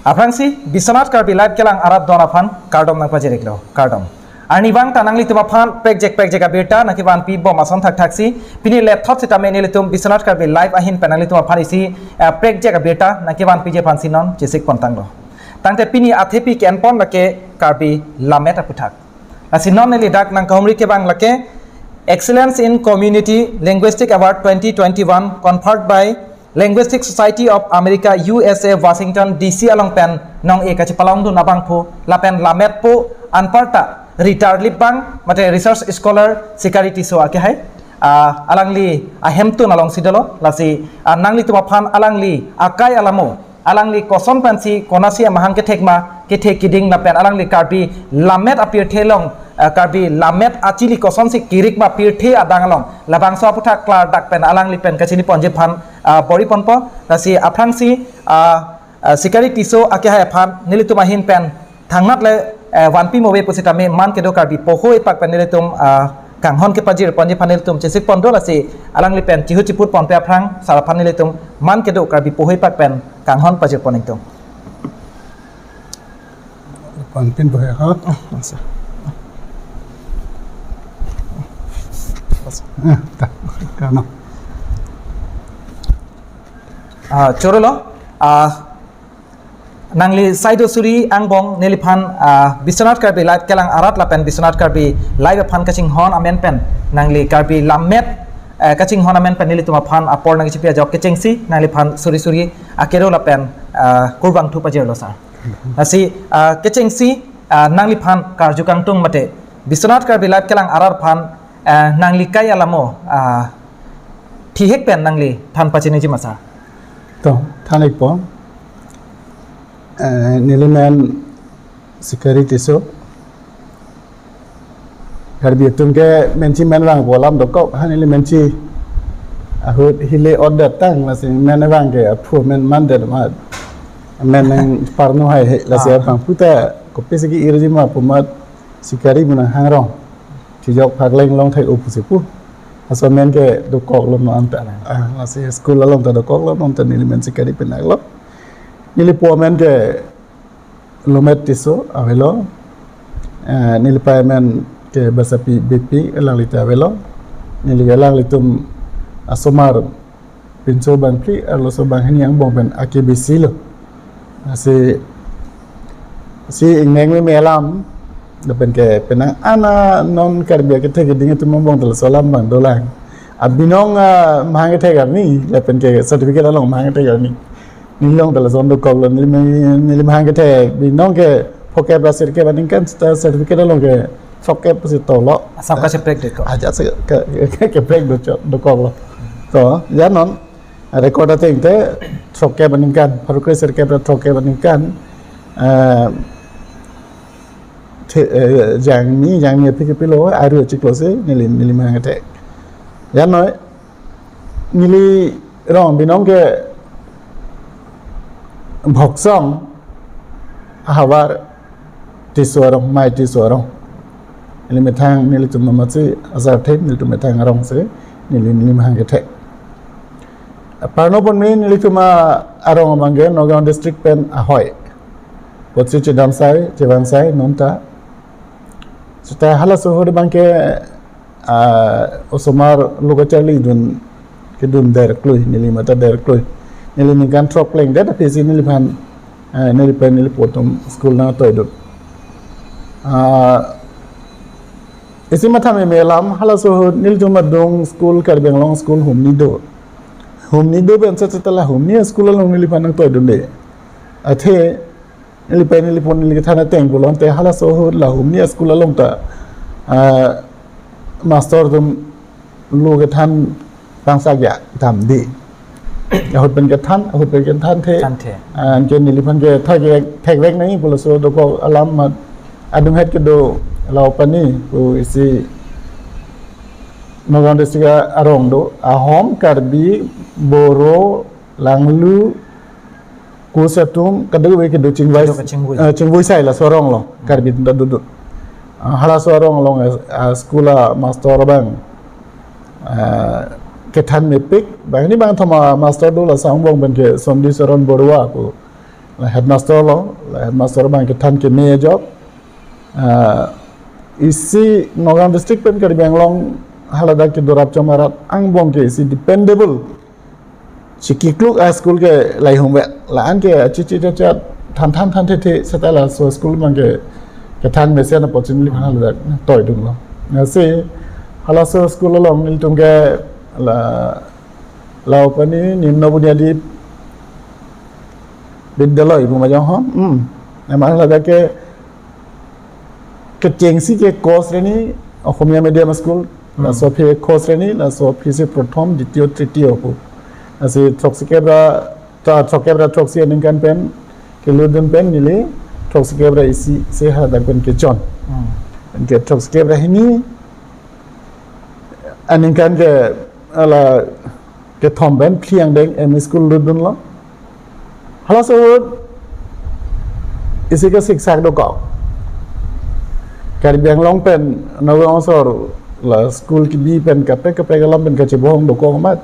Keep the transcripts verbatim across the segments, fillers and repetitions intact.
Aphrangsi Biswanath Karbi Live kelang arat don aphan kardom nangpajir-iklo, kardom. Arnivang ta nanglitum aphan prekjak prekjak abirta nangkevanpi bom ason thakthaksi, pini lethot sitame nelitum Biswanath Karbi Live ahin pen nanglitum aphan isi, eh, prekjak abirta nangkevanpiji aphansi non chesik pontanglo. Tangte pini athepi ke-enpon lake Karbi Lammet aputhak. Lasi non neli dak nangkahumri kevang lake Excellence in Community Linguistic Award twenty twenty-one conferred by Linguistic Society of America, U S A, Washington D C along pen nong-e kachepalongdun abangphu lapen lammetpo anparta ritarlip abang mate research scholar Sikari Tisso akehai, ah, alangli ahemtun alongsi dolo. Lasi, ah, nanglitum aphan alangli akai alamo, alangli koson pensi konasi amahang kethek ma, kethek kiding lapen alangli Karbi Lammet apirthe along, eh, Karbi Lammet achili kosonsi kirik ma pirthe adang along, labangso aputhak klardak pen alangli pen kachini ponji aphan, ah, bor-i ponpo. Lasi aphrangsi, ah, ah, Sikari Tisso akehai aphan nelitum ahin pen thangnat le, eh, vanpi mo ave pusitame man kedo Karbi poho-ipak pen nelitum, ah, kanghon kepajir ponji aphan nelitum chesik pondo. Lasi alangli pen chihu chiput ponpe aphrang sar aphan nelitum man kedo Karbi poho-ipak pen kanghon pajir pon ingtung. Pan pin bohe ha. Ah, masa. Ah, ta. Kano. Ah, chorolo. Ah, nangli saido suri angbong neliphan, ah, Biswanath Karbi Live kelang arat lapen Biswanath Karbi Live aphan kachinghon amen pen nangli Karbi Lammet, eh, kachinghon amen pen nelitum aphan apor nangchipi ajok kechengsi nangliphan suri suri akero lapen, ah, kurvangthu pajirlo sar. Lasi, ah, kechengsi, ah, nangliphan karju kangtung mate Biswanath Karbi Live kelang arat aphan, ah, nangli kai alamo, ah, thihek pen nangli than pachiniji ma sar. To, than-ikpo. Eh, neli men Sikari Tisso. Karbi atum ke menchi menvangpo alam dokok, ha neli menchi ahut hile order tang, lasi menvang ke aphu men mandet ma, men nangparno haihe, lasi Ah. abangphu ta kopisi ke-irji ma pu amat Sikari pu nanghangrong. Chijok phakleng longthek-o pusi pu. Laso amen ke dokoklo non anta. Ah, lasi school along ta dokoklo non anta, neli men Sikari pinaklo. Neli po amen ke Lomet Tisso avelo. Eh, neli pei amen ke Basapi Beypi, alangli ta avelo. Neli alanglitum asomar pinso bangphli arloso banghini angbong pen akebisi lo. Lasi, si ingneng meme alam, lapen ke penang ana non Karbi akethek kiding atum angbong ta laso alam abang dolang. Abinong, ah, mahang kethek arni, lapen ke certificate along mahang kethek arni. Neli along ta lason dokoklo, neli, neli mahang kethek, binong ke phokep ra sirkep aningkan ta certificate along ke phokep si tolo. Asap kacheprek dokok. Aja se ke, ke, ke, keprek do cho, dokoklo. To, ya non, record ateng te, phokep aningkan, pharo kre sirkep ra phokep aningkan, eh, the, eh, jangmi, jangmi aphi kepilo, aru achiklo si, neli, neli mahang kethek. Ya noi, neli rong binong ke Bhoksong ahavar Tisso arong, Mei Tisso arong. Neli methang nelitum amatsi asar the, nelitum methang arong si, neli, neli mahang kethek. Parno ponme nelitum arong abang ke Nagaon district pen ahoi. Apotsi chedamsai, chevangsai, non ta. Seta halaso ahut abang ke, ah, osomar lo kacharlidun, kedun derklui, neli mata derklui. Neli ningkan throk plengdet aphisi neliphan, eh, neli pen neli po atum school nangtoidun. Ah, isi matha meme alam, halaso ahut nelitum adung school Karbi Anglong school humni do. Humni do pen seta la humni school along neliphan nangtoidunde. Athe, neli pen neli po neli kethan ateng pulote halaso ahut la humni school along ta, ah, master atum lo kethan pangsak ya damde. Ahut pen kethan, ahut pen kethan the. Than the. Ah, anke neliphan ke thek, thekvek nangji pu laso dokok alam amat adung het kedo Laopani pu isi Nagaon district arong do, Ahom, Karbi, Boro, Langlu, Kos atum kadokave kedo chingvai, Kedo kachingvai. Eh, chingvai sai laso arong along, Karbi atum ta dodun. Ah, halaso arong along, eh, ah, school amaster abang, ah, kethan mepik, banghini bangthom amaster do, laso angbong pen ke Sondi Soron Borua pu, la headmaster lo, la headmaster abang kethan keme ajok. Ah, isi Nagaon district pen Karbi Anglong haladak kedorap chom arat angbong ke isi dependable, chikikluk a-school ke lahai hum vet. La-an ke achichi chachat, than than than the the seta laso school abang ke kethan mesen apot si neliphan haladak toidunlo. Lasi halaso school along nelitum ke la, la Upani Nimno Bunyadi Bidyaloy pu ma jong ho. Hmm. Ema haladak ke kechengsi ke kosreni Ohomia medium school, Hmm. laso aphi kosreni, laso aphisi prothom, ditiyo, tritiyo pu. Lasi throksi kep ra, ta throksi kep ra throksi aningkan pen kelutdun pen neli throksi kep ra isi si hadak pen kechon. Hmm. Pen ke throksi kep ra hini aningkan ke, ala, kethom pen Phli angdeng M E school lutdunlo. Halaso ahut isi ke siksak dokok. Karbi Anglong pen Nagaon asor la school kebi pen kaprek kaprek alam pen kachebohong dokok amat.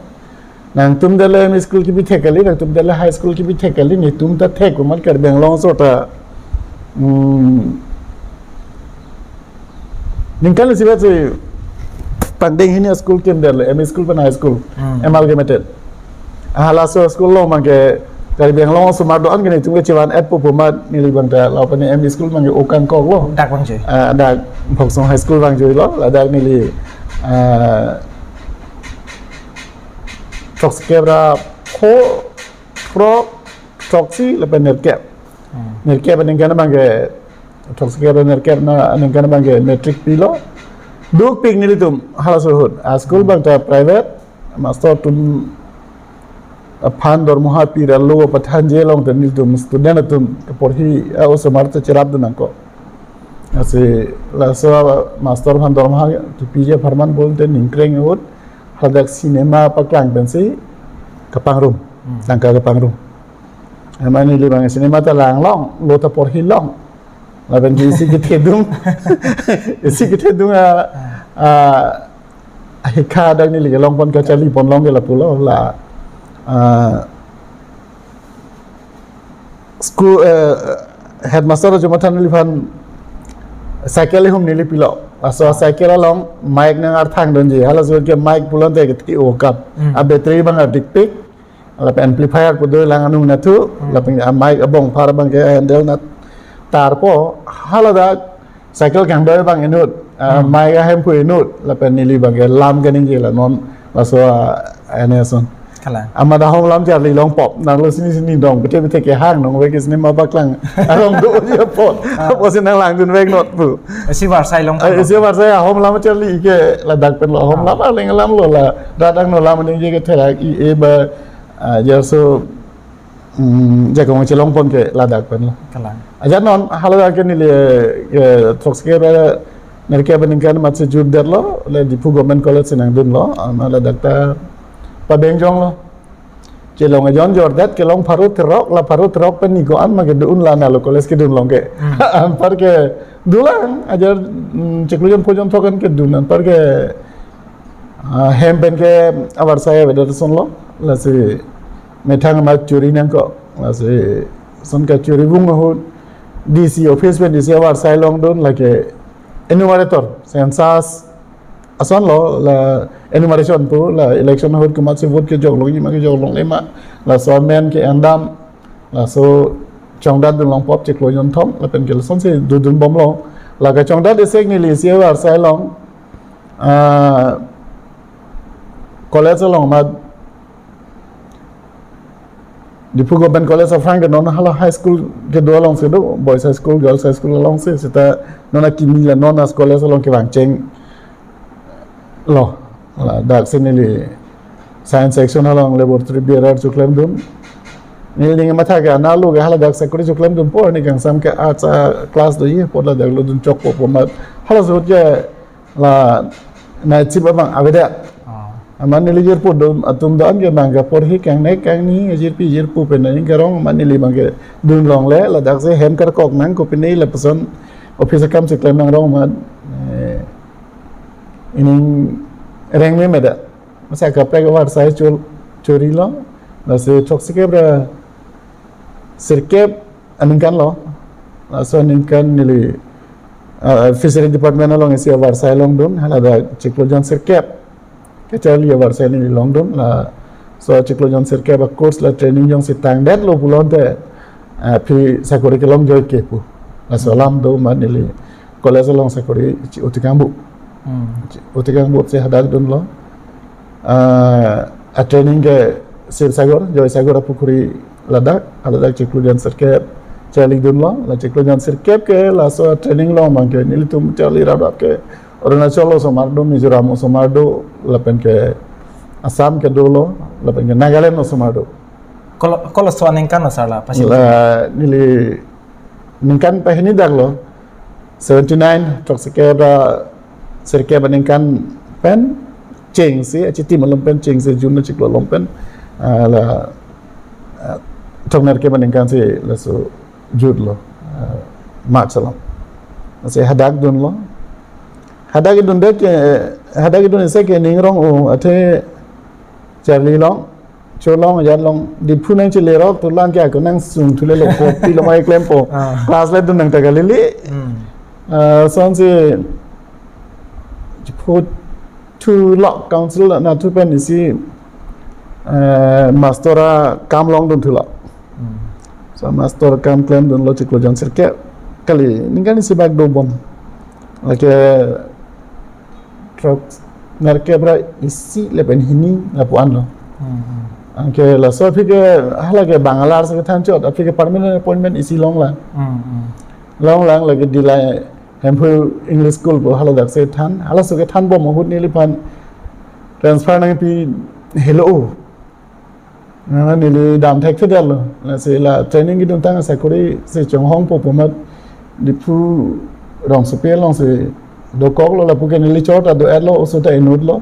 Nangtum det le M E school kebi thek kali, nangtum det le high school kebi thek kali, netum ta thek amat Karbi Anglong asor ta. Hmm. Ningkan isi vet si pangdeng hini school kim det le, M E school pen high school, Hmm. amalgamated. Halaso school along abang ke Karbi Anglong osomar do-an ke netum ke chevan-et po pu amat neli abang ta la Upani M E school abang ke okang koklo. Dak vangjuilo. Ah, dak Phoksong High School vangjuilo, ladak neli, ah, throksi kep ra pho, throk, throksi lapen nerkep. Hmm. Nerkep aningkan abang ke, throksi kep ra nerkep na aningkan abang ke matric pilo. Dukpik nelitum halaso ahut. A-school abang ta private, master atum aphan dormoha pi ra lo pathan je along ta nelitum student atum kaporhi a-osomar ta cherapdun nangkok. Lasi laso master aphan dormoha kipiji apharman pulote ningkreng ahut hadak cinema paklang pensi kapangrum. Hmm. Tangka kapangrum. Ema neli abang cinema ta langlong, lo ta porhi long. Lapen ke isi kethedung, isi kethedung a, a, ahikha dak neli kelong pon kacharli pon long ke lapulo la, a, school, eh, headmaster ajo matha neliphan cycle ihum neli pilo. Laso cycle along mic nang arthang dunji. Halaso ke mic pulote kethe okap. Hmm. A-battery abang adikpik. Lapen amplifier pu dolang anung nathu. Hmm. Lapen a-mic abongphar abang ke handle nat tarpo. Haladak cycle kangdoi abang inut, ah, Hmm. mic ahem pu inut, lapen neli abang ke lam kaningje la non, laso, ah, ene ason. Kalang. Amat ahom lam charli longpop, nanglo sini sini dong, bete bete kehang nong, vek cinema paklang. Arong do je apot, Ah. apotsi nanglangdun vek not pu. Isi varsai long Ah, isi varsai ahom lam charli ke ladak pen lo, ahom Ah. lam arleng lam lo la, dadang no lam ningje ke therak i e ba, ah, je aso, Hmm, jakong chelong pon ke ladak pen lo. Kalang. Ajat non haladak ke neli, eh, throksi kep ra nerkep aningkan amatsi jutdetlo, le Diphu Government College si nangdunlo, ama ladak ta pabeng jonglo. Chelong ajon jordet kelong pharo throk, la pharo throk pen ni ko-an ma kedun la nalo college kedun long ke. Hmm. Anpar ke dolang, ajat, hmm, chiklo jon pho jon thok an kedun, anpar ke, ah, hem pen ke avarsai avedet asonlo, lasi methang amat churi nangkok. Lasi ason kachuri vung ahut D C office pen D C avarsai longdun lake enumerator, census asonlo la enumeration pu la election ahut komatsi vote kejok longji ma kejok longle ma. Laso amen ke-en dam. Laso chongdatdun longpop chiklo jonthom lapen ke lasonsi dodun bomlo. La kachongdat isi neli isi avarsai long, ah, college along ma Diphu Government College aphrang ke non hala high school kedo alongsi do, boys high school, girls high school alongsi, seta non akimi la non a-college along kevang chenglo. Ladak si neli science section along laboratory bearer cheklemdun. Neli ning matha ke ana lo ke haladak sakori cheklemdunpo, ne kangsam ke arts a-class doji apot ladak lodun chokpo pu amat. Halaso ahut ke la night shift abang avedet. Ah. Amat neli jirpo do-an atum do-an ke abang ke porhi kangnek kangni jirpi jirpo pen nangkarong amat neli abang ke dun longle, ladak si hem karkok nang kopine lapuson office akam si klem nangrong amat, eh, ining reng memedet. Masa kaprek avarsai chul churi lo, lasi throksi kep ra sirkep aningkan lo. Laso aningkan neli, ah, Fishery Department along isi avarsai longdun, hala dak chiklo jon sirkep kacharli avarsai neli longdun. Laso chiklo jon sirkep a-course la training jongsi tangdetlo pulote, ah, aphi sakori kelong joike pu. Laso alam do amat neli college along sakori chi-, utikang bu. Hmm. Utikang bu si hadak dunlo. Ah, a-training ke Sibsagar, Joysagar apukhuri ladak, haladak chiklo jon sirkep charli dunlo, la chiklo jon sirkep ke laso training along abangke nelitum charli raprap ke Arunachal osomar do, Mizoram osomar do, lapen ke Assam ke dolo, lapen ke Nagaland osomar do. Kolo, kolo so aningkan lo sir la, pasi. La neli ningkan pahini daklo, seventy nine, throk sirkep ra sirkep aningkan pen chengsi, achitim along pen chengsi, June achiklo along pen, ah, la, ah, throknerkep aningkan si laso jutlo, ah, March along. Si hadak dunlo. Hadak idundet ke, hadak idun isi ke ning rong-o, athe charli long, cholong, jan long, Diphu nangchele rok, tulang ke ako nangsung thule lo, kopi lo mai klempo. Ah. Class le dun nang ta kalili. Hmm. Ah, sonsi Diphu thu lo, council nathu pen isi, eh, master akam longdun thu lo. Hmm. So master akam klemdunlo chiklo jon sirkep. Kali, ningkan isi bak dobom. Lake throknerkep ra isi lapen hini lapu-an lo. Hmm, hmm. Anke laso aphi ke hala ke Bangalore si kethan chot, aphi ke permanent appointment isi longlang. Hmm, hmm. Longlang lake Dillai Hemphu English School pu haladak si than, halaso kethanbom ahut neliphan transfer nangpi helo. Na neli dam thekthedetlo. Lasi la training kedun tang sakori si chonghongpo pu amat Diphu rongsopi along si dokoklo, lapu ke neli chot ado-etlo, oso ta inutlo.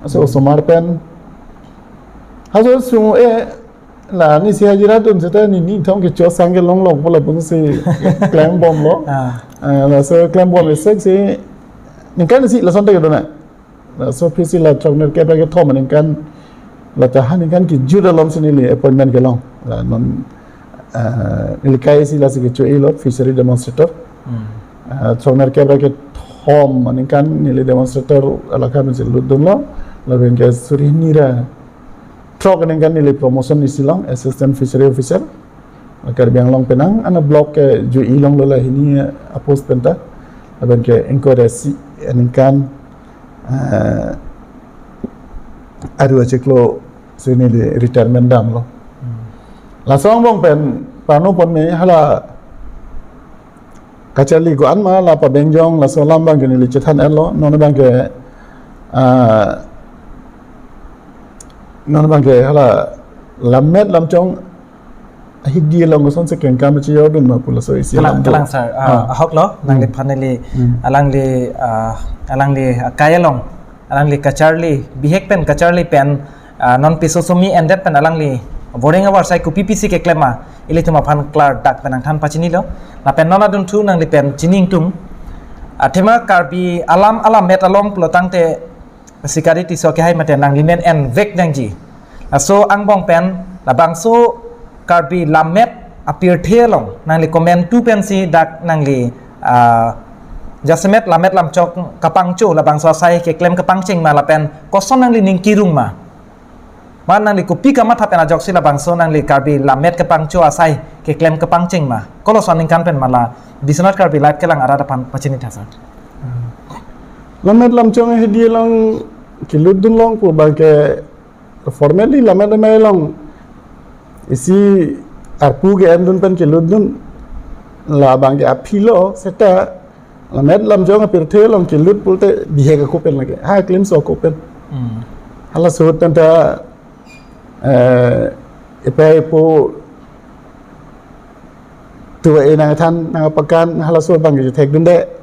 Aso osomar pen. Haso sung-e la neli si hajira dun seta neli ni thong kecho sang kelong longpo lapusi klembomlo. Ah. Ah, laso klembom isi si ningkan isi lason ta kedun na. Laso aphi si la throknerkep ra kethom aningkan, la ta ha aningkan kejut alom si neli appointment kelong. La non, ah, neli kai si lasi kecho-elo fishery demonstrator. Hmm. Ah, throknerkep ra kethom aningkan neli demonstrator alakha pen si lutdunlo. Lapen ke suri hini ra throk aningkan neli promotion isi long, assistant fishery officer. Karbi Anglong penang, ana block ke jui longlo la hini a-post pen ta. Lapen ke ingkoi ra isi aningkan, eh, aru achiklo si neli retirement damlo. Hmm. Laso angbong pen, pano pon me hala kacharli ko-an ma la pabengjong laso alam abangke neli chethan-etlo, non abangke, ah, non abangke hala lammet lamchong ahidi along kosonsi kengkam chejordun ma pu laso isi Kalang, alam do. Kalang sir, ah, Ah. ahok lo, Hmm. nangliphan neli, Hmm. alangli, ah, alangli, ah, kai along, alangli kacharli, bihek pen kacharli pen, ah, non piso sumi endet pen alangli boreng avarsai kopi pisi keklem ma, ilitum aphan klardak pen nangthan pachinilo. Lapen non adunthu nanglipen chini ingtung. Athema Karbi alam alammet along pulotangte Sikari Tisso kehai mate nanglimen envek nangji. Laso angbong pen labangso Karbi lammet apirthe along nangli komantu pensi dak nangli, ah, jasemet lammet lamchok kapangcho labangso asai keklem kepangcheng ma lapen koson nangli ning kirung ma? Ma nangli kopi kamatha pen ajoksi labangso nangli Karbi lammet kepangcho asai keklem kepangcheng ma? Kolo so aningkan pen ma la Biswanath Karbi Live kelang arat aphan pachini tha sir. Lammet lamchong ahidi along kelutdun longpo abangke formally lammet amei along isi arpu ke-endun pen kelutdun, labangke aphi lo seta lammet lamchong apirthe along kelut pulote bihek ako pen lake, ha klimso ako pen. Hmm. Halaso ahut pen ta, eh, epai epo tuva e nangthan nangpakan halaso abangke thekdunde.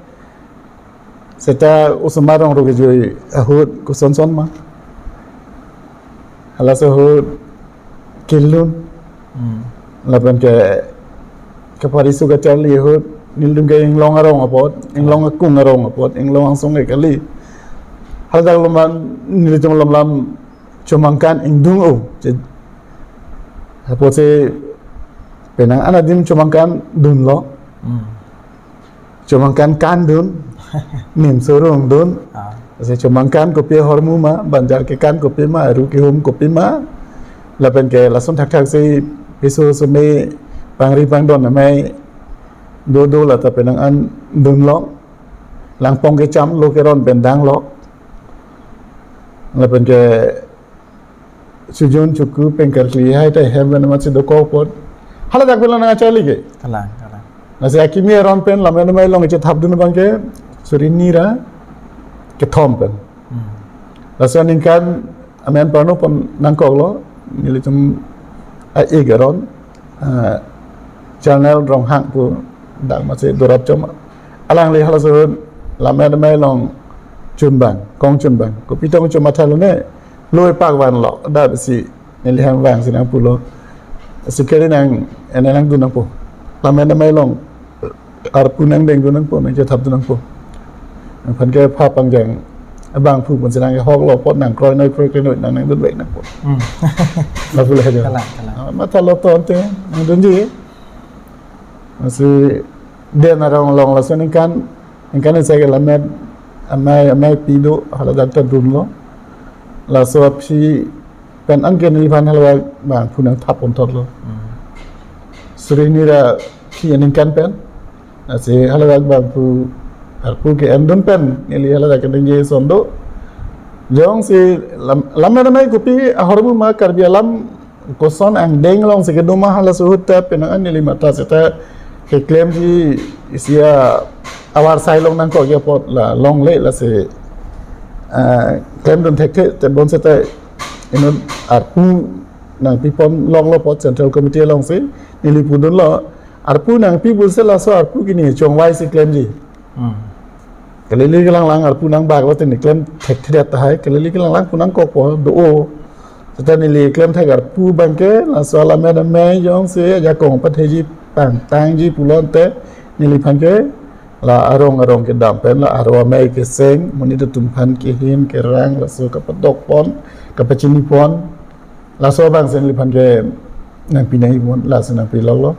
Seta osomar rong ro kejui ahut kosonson ma. Halaso ahut kelun. Hmm. Lapen ke kapariso kacharli ahut nelitum ke inglong arong apot, inglong akung arong apot, inglong angsong ke kali. Haladak lomlam nelitum lomlam chomangkan ingdung-o. Je, apotsi Penang an adim chomangkan dunlo. Hmm. Chomangkan kan dun. Nimso rung dun. Ah. Lasi chomangkan kopi ahormu ma, banjar kekan kopi ma, aru kehum kopi ma. Lapen ke lason thakthak si piso seme pangri pangdon amei dodo lata penang an dunlo. Langpong kecham lo keron pen danglo. Lapen ke sujun chuku pengkar kli hai ta hem pen amat si dokok apot. Haladak pen lo nang achali ke. Kalang, kalang. Lasi akimi aron pen lam pen amei along iche thap dun abang ke suri hini ra kethom pen. Hmm. Lasi aningkan amen parno pon nangkoklo, nelitum a-ik aron, ah, General Ronghang pu dak amat si dorap chom. Alangli halaso lam pen amei along chunbang, kong chunbang. Kopi tong chom matha lone, loi pak vanlo, dak si neli hang vang si nangpulo. Sikeri nang, ene nangdun nangpo. Lam pen amei along arpu nangdeng dun nangpo, nangchethap dun nangpo. Nangphan ke pha pangjang abangphu pon si nang hoklo apot nang kroi noi kroi kroi noi nang nangdun vek nangpo. Hmm. Lapu le ajo. Kalang, kalang. Ah, mathalo to ante nangdunji. Lasi den arong along laso aningkan, aningkan isi ke lam pen amei, ameipi do haladak ta dunlo. Laso aphi pen anke neliphan haladak abangphu nangthap pon thotlo. Hmm. Suri hini ra phi aningkan pen. Lasi haladak abangphu arpu ke-en dun pen neli haladak keningje ason do. Jongsi lam, lam pen amei kopi ahormu ma, Karbi alam koson angdeng along si kedo ma, halaso ahut ta penang an neli matha seta keklemji isi a-awar sai along nangkok apot la longle, lasi, ah, klem dun thekthe te bonseta inut arpu nangpi pon longlo apot Central Committee along si neli pudunlo, arpu nangpi bulse laso arpu ke ne chongvai si klemji. Hmm. Kalili kalanglang arpu nangbak lo te ne klem thekthedet tahai, kalili kalanglang pu nangkokpo do-o. Seta neli klem thek arpu abang ke laso lam pen amei jongsi ajakong patheji pangtangji pulote neliphan ke la arong arong kedam pen la aro amei keseng, monit atum aphan kehin kerang laso kapadok pon, kapachini pon. Laso abang si neliphan ke nangpi nangji pon, lasi nangpi longlo.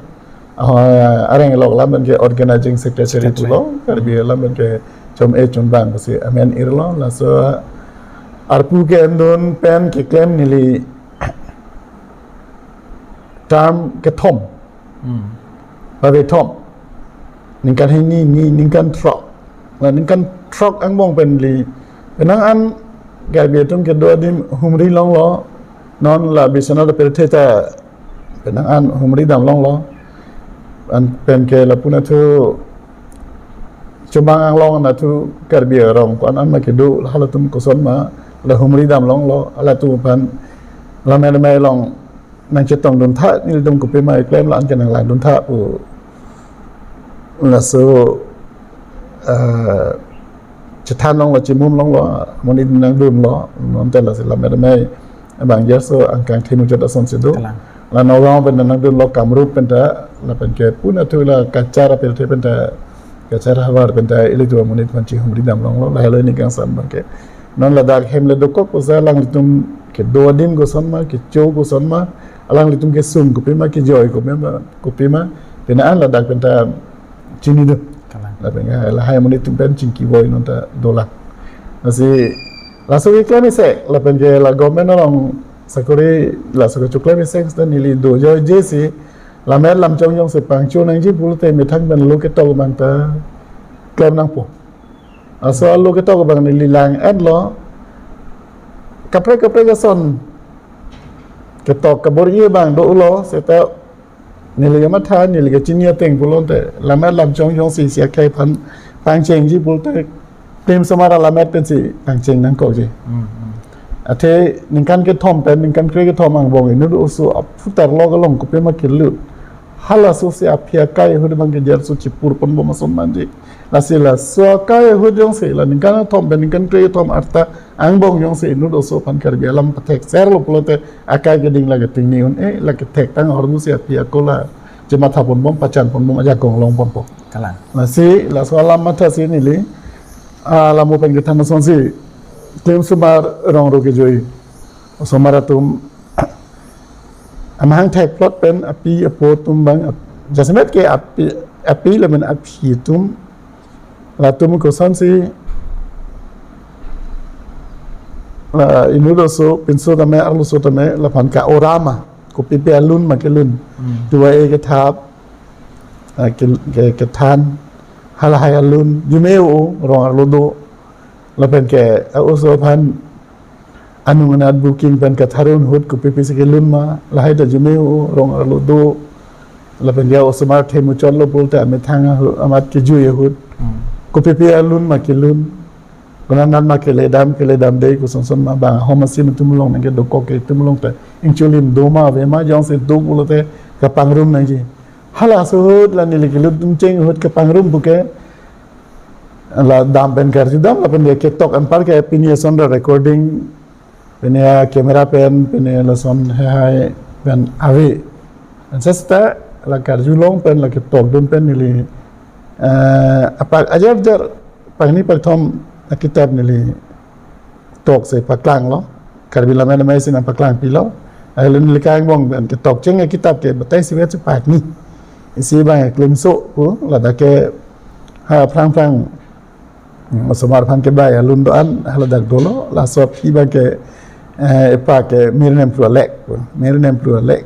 Ah, areng lok lam pen ke organizing secretary, secretary, pulo, Karbi lam pen ke chom-e chonbang pusi amen irlo, laso arpu ke-en dun pen keklem neli term kethom. Hmm. Bave thom. Ningkan hini, ni, ningkan throk. La ningkan throk angbong pen neli penang an Karbi atum kedo adim humri longlo. Non la Biswanath apirthe ta penang an humri dam longlo. Anpen ke lapu nathu chomang anglong nathu Karbi arong ko-an an ma kedo, halatum koson ma la humri dam longlo, halatum aphan lam pen amei along nangchetong dun tha, nelitum kopi ma keklem la anke nanglang dun tha pu. Laso, ah, chethan longlo, chimum longlo, monit nangdunlo, non te lasi lam pen amei abang jerso angkang thenu jat ason si do. Kalang. La Nagaon pen nangdunlo, Kamrup pen ta, lapen ke pu nathu la Cachar apirthe pen ta, Cachar havar pen ta ilitum amonit aphan chihumri dam longlo, lahelo ne kangsam abang ke. Non ladak hem le dokok pusi alanglitum kedo adim koson ma, kecho koson ma, alanglitum kesung kopi ma, kejoi kopi ma, kopi ma, penang an ladak pen ta chini do. Kalang. Lapen ke lahai amonit atum pen chingki voi non ta dolang. Lasi laso keklem isi, lapen ke la government along sakori laso kechoklem isi seta neli dojoije si lam pen lam chong jongsi pangcho nangji pulote methang pen lo ketok abang ta klem nangpo. Laso lo ketok abang neli lang-etlo. Kaprek kaprek ason ketok kabor-i abang dolo, seta neli kamatha, neli kachini ateng pulote lam pen lam chong jongsi isi akhei aphan pangchengji pulote klimsomar alam pen si pangcheng nangkokji. Hmm, hmm. Athe ningkan kethom pen ningkan kre kethom angbong inut oso aphutar lo kalong kopi ma kelut. Halaso si aphi akai ahut abang ke jerso chipur ponbom ason manji. Lasi laso akai ahut jongsi la ningkan kethom pen ningkan kre kethom arta angbong jongsi inut oso aphan Karbi alam pathekserlo pulote akai keding la keting ni un-e, la kethektang ahormu si aphi ako la chematha ponbom, pachan ponbom, ajakong long ponpo. Kalang. Lasi laso alam matha si neli, ah, lamo pen kethan ason si klimsomar rong ro kejoi osomar atum Amahang thekplot pen api apo atum abang ap-, jasemet ke api, api lapen aphi atum, latum kosonsi, la inut oso, pinso tame, arloso tame, laphan ka-ora ma, kopipi alun ma kelun. Hmm. Tuva e kethap, ah, ke, ke, kethan, halahai alun, arjume-o, rong arlo do, lapen ke, ah, oso aphan, anung anat booking pen katharun ahut kopipi si kelun ma, lahai ta arjume-o, rong arlo do, lapen ke osomar themuchotlo pulote amethang ahu-, amat kejui ahut. Hmm. Kopipi alun ma kelun. Konat nat ma keledam, keledamde, kosonson ma bang ahom asim atum along nangkedokok ke atum along te. Ingchulim do ma, ave ma, jongsi do pulote kapangrum nangji. Halaso ahut la neli kelut atum cheng ahut kapangrum puke. La dam pen karjudam, lapen ya ketok anpar ke pini ason ra recording, pini ya camera pen, pini lason hehai pen ave. Sesta la karjulong pen la ketokdun pen neli, eh, apak ajar jar pangni pakthom akitap neli toksi paklanglo. Karbi Lammet Amei si nangpaklangpilo. Ahile neli kangbong pen ketok cheng akitap ke batai si vet si pakni. Isi abang klemso pu, ladak ke ha phrang phrang, hmm, osomar aphan kebai alun do-an haladak dolo, laso aphi abang ke, eh, epa ke Mir Nempru alek pu, Mir Nempru alek.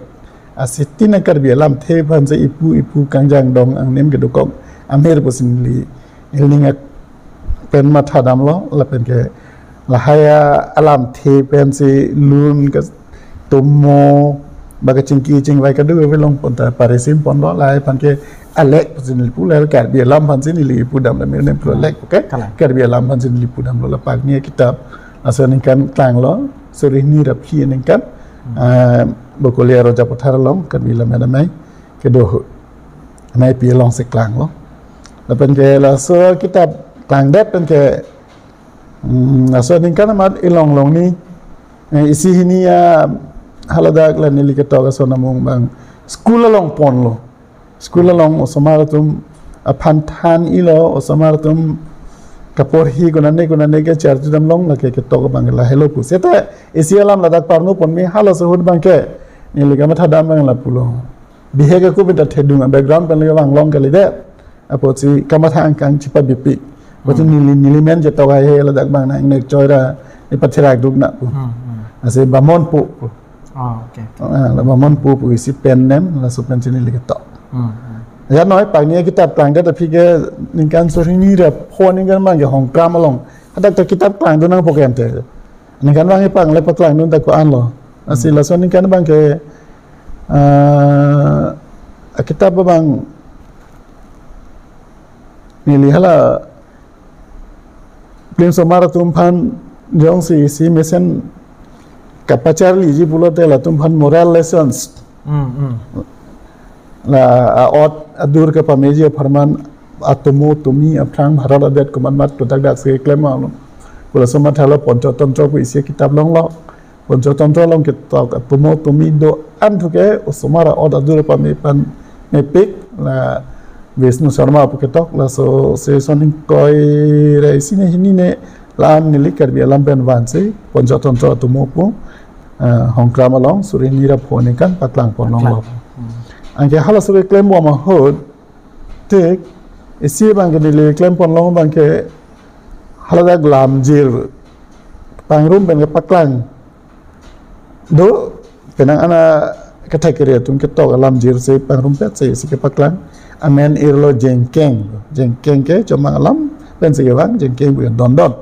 Asi tina Karbi alamthe aphan si ipu ipu kangjang dong angnim kedokok amir pusi neli, neli ning ak pen mathadamlo, lapen ke lahai alamthe pensi lun katomo, ba kachingki chingvai kadokave longpon ta parisim ponlo, lahai aphan ke alek pusi neli pu, lahai Karbi alam aphan si neli pudam, la Mir Nempru alek, okay? Kalang. Karbi alam aphan si neli pudamlo, la pakni akitap, laso aningkan klanglo, suri hini ra phli aningkan, hmm, ah, Bokolia Roja Pathar along, Karbi Lammet Amei kedo ahut. Ameipi alongsi klanglo. Lapen ke laso akitap klangdet pen ke, hmm, laso aningkan amat ilong longni, eh, isi hini ya haladak la neli ketok ason amung abang school along ponlo. School along osomar atum aphan than-ilo, osomar atum kaporhi konane konane ke charjudam long, lake ketok abang lahelo pu. Seta isi alam ladak parnu ponme, halaso ahut abang ke neli kamathadam abang lapulo. Bihek ako bita thedung a-background pen lake vanglong kalidet. Apotsi kamatha angkang chipabipik. Apotsi, hmm, neli, neli men chetok hai he ladak abang nang nek choi ra, ne patherak duk na pu. Hmm, hmm. Asi Bamon pu pu. Oh, okay. Ah, la Bamon pu pu isi pen nem, laso pensi neli ketok. Hmm, hmm. Ya noi, pakni akitap klangdet aphi ke ningkan suri hini ra pho aningkan abang ke Hongkram along. Hadak ta kitap klangdun nangpo ke ante. Aningkan abang ipang le paklangdun ta ko-anlo. Asi, hmm, laso aningkan abang ke, ah, akitap abang neli hala film osomar atum aphan jongsi isi mesen kapacharliji pulote latum aphan moral lessons. Hmm, hmm. La a-ot adur kapameji apharman, atomo tomi aphrang Bharat adet komat mat kodak dak si keklem along. Pu laso mathalo Panchatontro pu isi kitap longlo. Panchatontro along ketok atomo tomi do-an thu ke osomar a-ot adur pame pan mepik, la Vishnu Sharma pu ketok, laso session ingkoi ra isi ne hini ne la-an neli Karbi alam pen vansi Panchatontro atomo pu, eh, Hongkram along suri hini ra pho aningkan paklang pon longlo. Paklang. Hmm. Anke halaso keklembom ahut, tik, isi abang ke neli klem pon long abang ke haladak lamjir pangrum pen kepaklang do, penang ana kethek kere atum ketok alamjir si pangrumpet si, si kepaklang. Amen irlo Jengkeng. Jengkeng ke Chomang alam pensi kevang, Jengkeng pu dondon.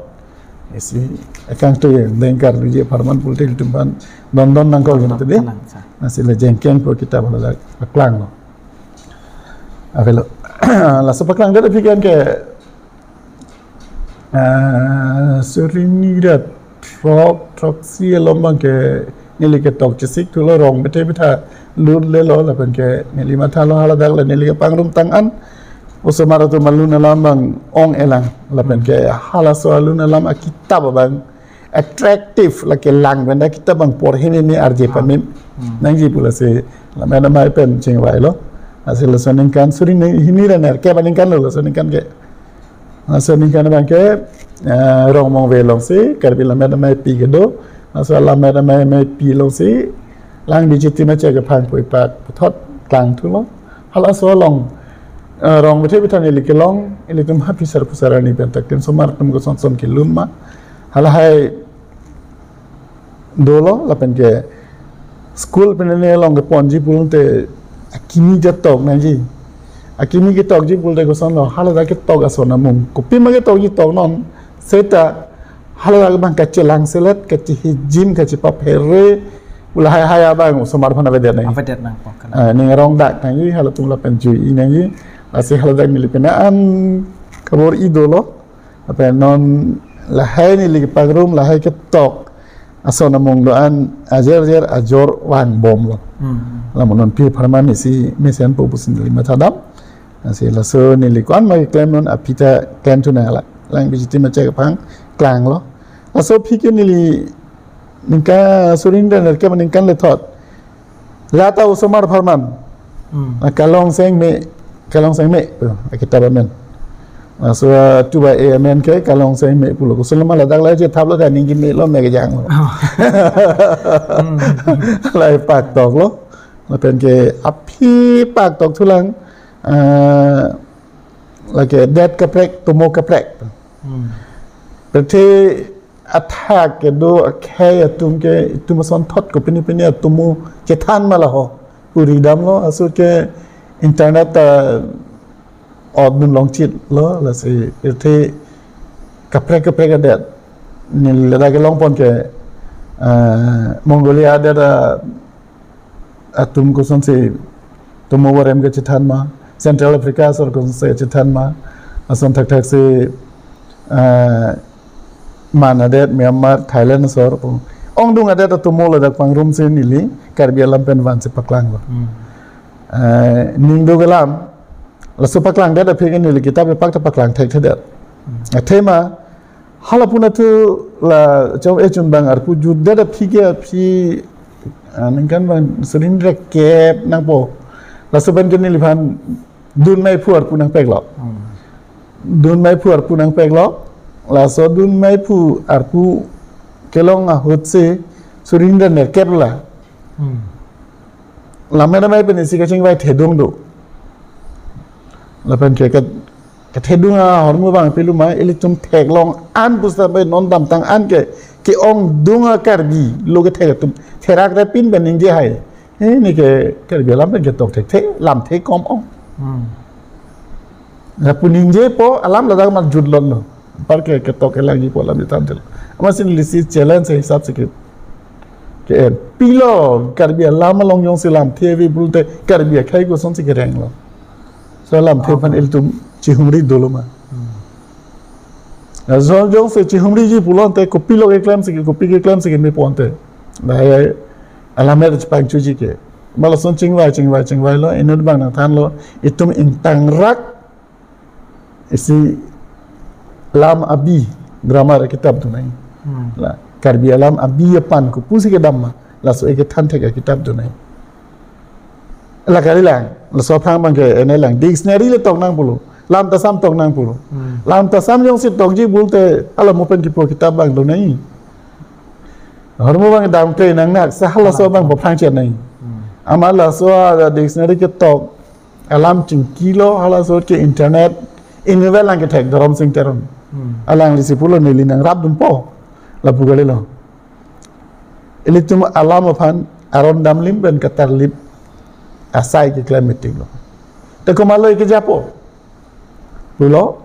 Isi akangtui dengkar luji apharman pulote ilitum aphan dondon nangkok, dondon, gitu deh. Kalang, sa. Lasi la Jengkeng pu kitap haladak paklanglo. Avelo. Laso paklangdet aphi ke, ah, suri hini ra throk, throksi along abang ke neli ketok chesik thulo, rong bethe betha lut lelo, lapen ke neli mathalo haladak la neli kepangrum tang an osomar atum alun alam abang ong-elang, lapen ke halaso alun alam akitap abang attractive, lake lang pen dak kitap abang porhi meme arje, ah, pamim, hmm, nangji pu lasi Lammet Amei pen chingvailo. Lasi laso aningkan suri hini ra nerkep aningkan lo, laso aningkan ke. Laso aningkan abang ke, eh, Rongmongve alongsi Karbi Lammet Ameipi kedo. Laso Lammet Amei, Ameipi alongsi Lang B J T Macha kephang pu ipak puthot klangthulo. Halaso along, eh, rong bethe bethan ili kelong, ilitum ha phisar phusar ani pen tak tim somar atum kosonson kelun ma. Halahai dolo lapen ke school pen ne along keponji pulote akimi ketok nangji. Akimi ketokji pulote kosonlo, haladak ketok ason amung. Kopima ketokji toknon, seta haladak abang kachelang selet, kachehijim, kachepaphere, pu lahai hai abang osomar aphan avedet nangji. Avedet nangpo kana. Ah, ning arong dak nangji, halatum lapen jui nangji. Lasi haladak neli pen an kabor-i dolo. Lapen non lahai neli kepangrum, lahai ketok ason amung do-an ajer ajer ajor vangbomlo. Hmm. Lamu non pi apharman isi mesenpo pusi neli mathadam. Lasi laso neli ko-an ma keklemnon aphi ta klemthu nang la. Lang B J T Macha kephang klanglo. Laso aphi ke neli ningkan suri hini ra nerkep aningkan lethot. Lata osomar apharman. Hmm. Ah, Kalong Seng Me, Kalong Seng Me, eh, akitap amen. Ah, so, ah, tu ba A M N ke Kalong Seng Me pulo. Kosonlo ma ladak lahai chethaplo ta ning kemelo, me kejanglo. Oh. Hmm. Lahai paktoklo. Lapen ke aphi paktokthulang, ah, lake det kaprek, tomo kaprek. Hmm. Pirthe athak kedo akhei atum ke itum asonthot kopine pine atomo chethan ma laho. Puri damlo, aso ke internet ta odun longchitlo, lasi pirthe kaprek kaprek adet. Neli ladak kelongpon ke, eh, Mongolia adet a atum kosonsi tomo vorem kechethan ma, Central Africa asor kosonsi chethan ma, ason thakthak si, ah, man adet, Myanmar, Thailand asor pu. Ongdung adet atomo ladak pangrumsi neli Karbi alam pen vansi paklanglo. Hmm. Ah, ning do kelam, laso paklangdet aphi ke neli kitap ipak ta paklang thekthedet. Hmm. Athema, hala puna thu la chom echun bang arpu jutdet aphi ke aphi, ah, ningkan bang suri hini ra kep nangpo. Laso pen ke neliphan dun maiphu arpu nangpeklo. Hmm. Dun maiphu arpu nangpeklo. Laso dun maiphu arpu kelong ahut si suri hini ra nerkep la. Hmm. Lammet amei pen isi kachingvai thedung do. Lapen ke kat-, kathedung ahormu bang pilu ma, ilitum theklong an pusta bai non damtang an ke, ke-ongdung a Karbi lo kethek atum therak ra pin pen ningje hai. Eh, neke Karbi alam pen ketok thekthe, lamthe kom ong. Hmm. Lapu ningjepo alam ladak mat jutlonlo. Anpar ke ketok kelangjipo alam chethan tel. Amatsi neli si challenge hisap si ke, ke-en. Pilo Karbi alam along jongsi lamthe ave pulote Karbi akhei kosonsi kerenglo. So lamthe aphan, ah, ilitum chihumri dolo ma. Hmm. Laso jongsi chihumriji pulote kopilo keklemsi ke, kopi keklemsi ke mepo ante. Lahai alammet chepangchuji ke. Ma lason chingvai, chingvai, chingvailo, inut bang nangthanlo, itum ingtangrak isi lam abi, grammar akitap do nangji. Hmm. La Karbi alam abi apan kopusi kedam ma, laso ekethan thek akitap do nangji. La kalilang, laso aphrang bang ke-en nanglang, dictionary le tok nang pulo, Lam Tasam tok nang pulo. Hmm. Lam Tasam jongsi tokji pulote, hala mo pen kipu kitap bang do nangji. Ahormu bang damkle nangnak, sa halaso bang paphrang chet nangji. Hmm. Amat laso a dictionary ketok, alam chingkilo, halaso ke internet, inutvet lang kethek Dhorom Sing Teron. Hmm. Alanglisi pulo neli nangrapdunpo, lapu kalilo. Ilitum alam aphan aron damlim pen katarlip asai keklem meeting lo. Te komatlo ike japo pulo,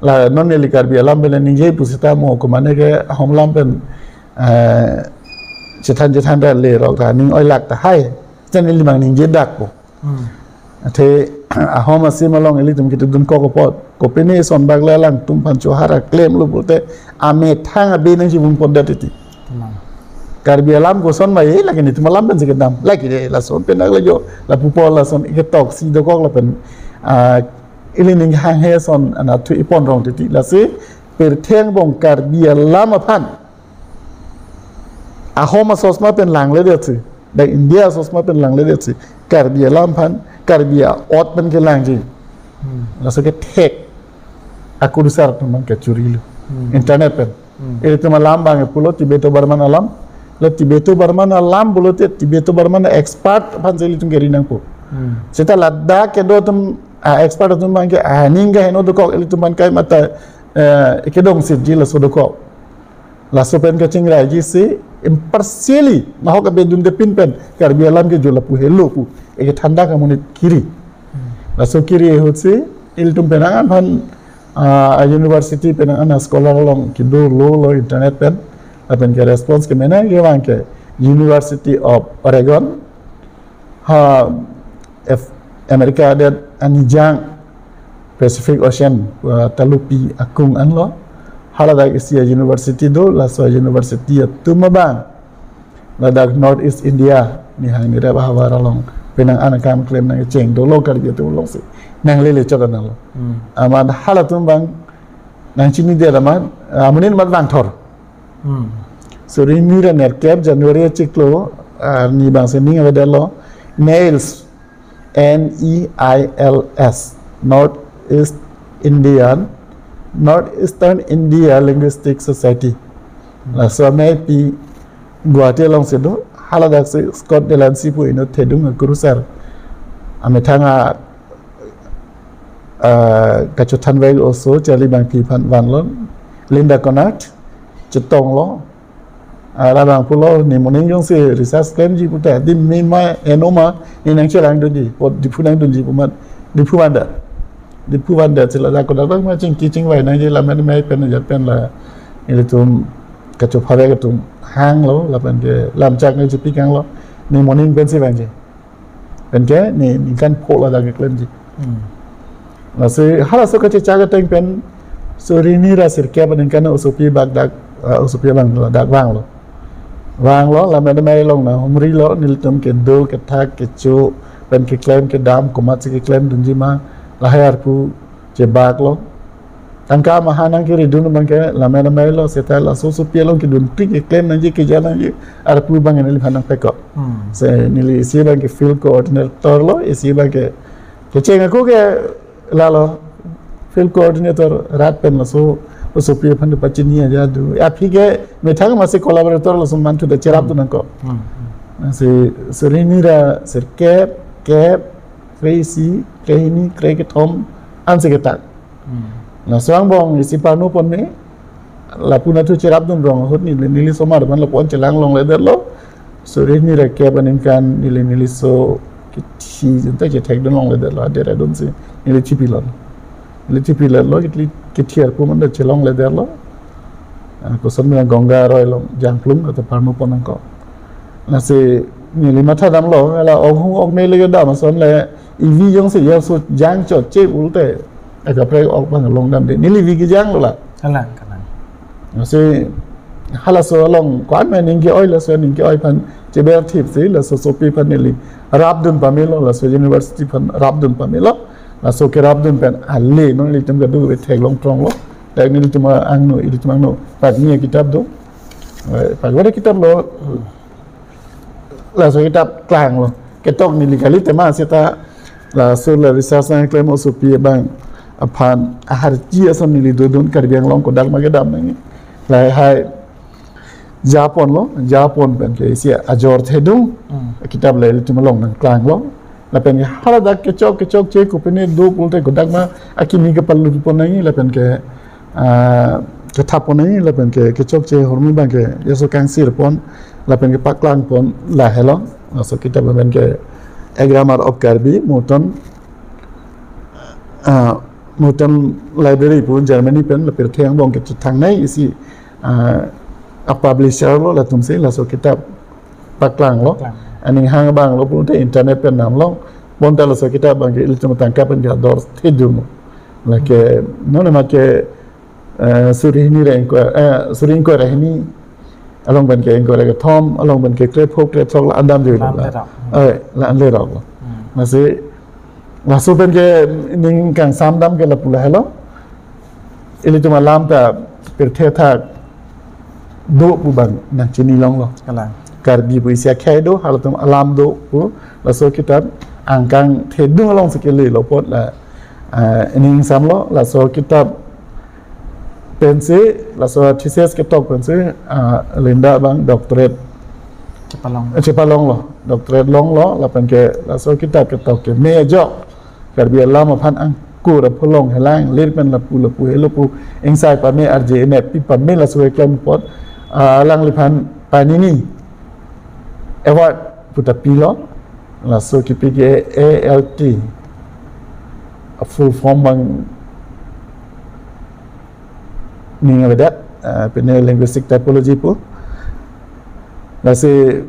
la non neli Karbi alam pen ningje pusita mo komane ke Ahom alam pen, eh, chethan chethan ra le rok ta ning oilak tahai. Chan neli mang ningje dakpo. Hmm. Athe Ahom asim along ilitum kiti dun kok apot, kopine son bak le alangtum aphan chohara klemlo pulote amethang abe nangchibung pondet titi. Tenang. Karbi alam koson ma ye, lake netum alam pensi kedam. Lake de, lason pen ak lajo, lapupo lason iketoksi dokok lapen, ah, ili ning hanghe son anatthu ipon rong titi. Lasi pirthe angbong Karbi alam aphan Ahom asosma pen langledetsi, dak India asosma pen langledetsi, Karbi alam aphan, Karbi a-ot pen kelangji. Hmm. Laso kethek akurusar atum bang kechurilo. Hmm. Internet pen. Hmm. Ilitum alam bang pulo Tibeto Burman alam, La Tibeto Burman alam pulote Tibeto Burman expert aphan si ilitum keri nangpo. Hmm. Seta ladak kedo atum, ah, expert atum abang ke, ah, aning kaheno dokok, ilitum aphan kai mata, eh, kedong sitji laso dokok. Laso pen kachingraiji si impartially, nahok abedun depin pen, Karbi alam ke jo lapu helo pu, eke thanda kamonit kiri. Hmm. Laso kiri ahut si, ilitum penang aphan, ah, a university penang an a scholar along kedo lo lo internet pen, lapen ke response kemena kevang ke University of Oregon, ha, F-, America adet anijang Pacific Ocean, uh, talupi akung anlo, haladak isi a university do, laso university atum abang ladak North East India, nihang nirep ahavar along penang an akam klem nangcheng dolo Karbi atum alongsi nanglele chot anlo. Hmm. Amat halatum abang nangchinidet amat, amonit amat vangthor. Hmm. Suri hini ra nerkep January achiklo, ah, ni abang si ning avedetlo, NEILS, N E I L S, North East Indian, North Eastern India Linguistic Society. Laso amei pi Guwahati alongsi do, haladak si Scott Delancey pu inut thedung akurusar amethang a, ah, kachothanvek oso Charlie Bangphi aphan vanlo, Linda Conrad chetonglo, ah, labang pulo, ne moning jongsi research klemji puta, adim me ma, eno ma, ne nangchelangdunji, po Diphu nangdunji pu amat, Diphu vandet. Diphu vandet si ladak kodak dak ma chingki chingvai nangji, lammet mei pen ajat pen la, ilitum kachophavek atum hanglo, lapen ke lamchak nangji pikanglo, ne moning pensi vangji. Pen ke ne ningkan pho ladak keklemji. Hmm. Lasi halaso kachechak ateng pen suri hini ra sirkep aningkan osopi bak dak, ah, osopi abang ladak vanglo. Vanglo, lammet mei along nanghumrilo, nelitum kedo kethak kecho pen keklem kedam komatsi keklemdunji ma, lahai arpu chebaklo. Tangka maha nangkeridun abang ke lammet meilo, seta laso osopi along kedun tik keklem nangji keja nangji arpu abang neliphan nangpekok. Hmm. Si neli isi abang ke field coordinator lo, isi abang ke kecheng ako ke lalo field coordinator rat pen laso osopi aphan pachini aja do. Aphi ke methang masi collaborator laso manthu da cherapdun nangkok. Hmm. Lasi suri hini ra sirkep, kep, kre-isi, kre-hini, kre-kethom ansi ketak. Hmm. Laso angbong isi parnu ponme, lapu nathu cherapdun rong ahut neli, neli osomar aphan lapu-an chelang longledetlo. Suri hini ra kep aningkan neli, neliso kithi jinta chethekdun longledetlo, adera dunsi neli thipilon. Neli thipilonlo, kithi, kithi arpu manda chelongledetlo. Ah, koson mena Ganga aroi along jangplung kata parnu pon nangkok. Lasi neli mathadamlo, hala ok hung ok mele kedam ason le, ivi jongsi ya so jang chot che pulote, akaprek ok abang longdamde. Neli ivi kejanglo la. Kalang, kalang. Lasi halaso along ko-an ma ning ke-oi, laso ning ke-oi aphan cheber thipsi, laso osopi aphan neli rapdun pamelo, laso university aphan rapdun pamelo. Laso kerapdun pen ale non ilitum kadu theklong thronglo. Dak nelitum angno, ilitum angno Pagni akitap do. Eh, Pagni akitap lo. Laso akitap klanglo. Ketok neli kali tema seta laso la research nangklem osopi abang aphan aharji ason neli dodun Karbi Anglong kodak ma kedam nangji. Lahai japonlo, japon pen ke isi ajor thedung. Hmm. Akitap le ilitum along nangklanglo. Lapen ke haladak kechok kechokche kopine do pulote kodak ma akimi kepalut pon nangji, lapen ke, ah, kethap pon nangji, lapen ke kechokche ahormu abang ke yaso kangsir pon, lapen ke paklang pon lahelo. Laso akitap lapen ke A Grammar of Karbi, Morton, ah, Morton Library pu Germany pen la pirthe angbong kechethangnei isi, ah, a publisher lo, latumsi laso akitap paklanglo. Paklang. Aning hang abang lo pulote internet pen namlong. Bonta laso akitap abang ke ilitum tangka pen ke ador thedung. Lake, non amat ke, eh, suri hini ra ingkoi, eh, suri ingkoi ra hini along pen ke ingkoi ra kethom, along pen ke krepho krepho la-an damde lo. La-an lerok. Eh, la-an leroklo. Hmm. Lasi, laso pen ke ning kangsam dam ke lapu lahelo. Ilitum alam ta pirthe athak do pu abang nangchini longlo. Kalang. Karbi pu isi akhei do, halatum alam do pu, laso akitap angkang thedung alongsi kelelo apot la, ah, ning samlo, laso akitap pensi, laso thesis ketok pensi, ah, Linda abang doctorate Chepalong. Chepalonglo, doctorate longlo, lapen ke laso kitab ketok keme ajok Karbi alam aphan angkur apholong helang lir pen lapu lapu helo pu ingsai pame, R J M F P pame laso keklem apot, ah, alangliphan Panini Award puta pilo. Laso kipi ke A L T, a full form abang ning avedet, ah, pine linguistic typology pu. Lasi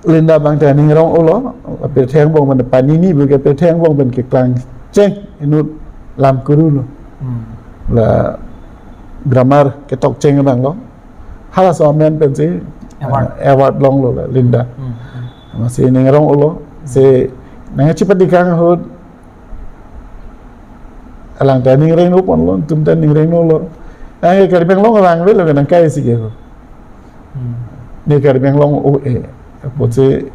Linda abang ta ning rong-olo, pirthe angbong pen Panini pu ke pirthe angbong pen keklang cheng inut lam kuru lo. Hmm. La grammar ketok cheng abang lo. Halaso amen pensi, Award. ah, award longlo la Linda. Hmm, hmm. Lasi ning rong-olo, si nang chepadikang ahut alang ta ning rengno ponlo, tum ta ning rengno lo. Ang Karbi Anglong rang velo nang kai si ke. Hmm. Ne Karbi Anglong o e. Apotsi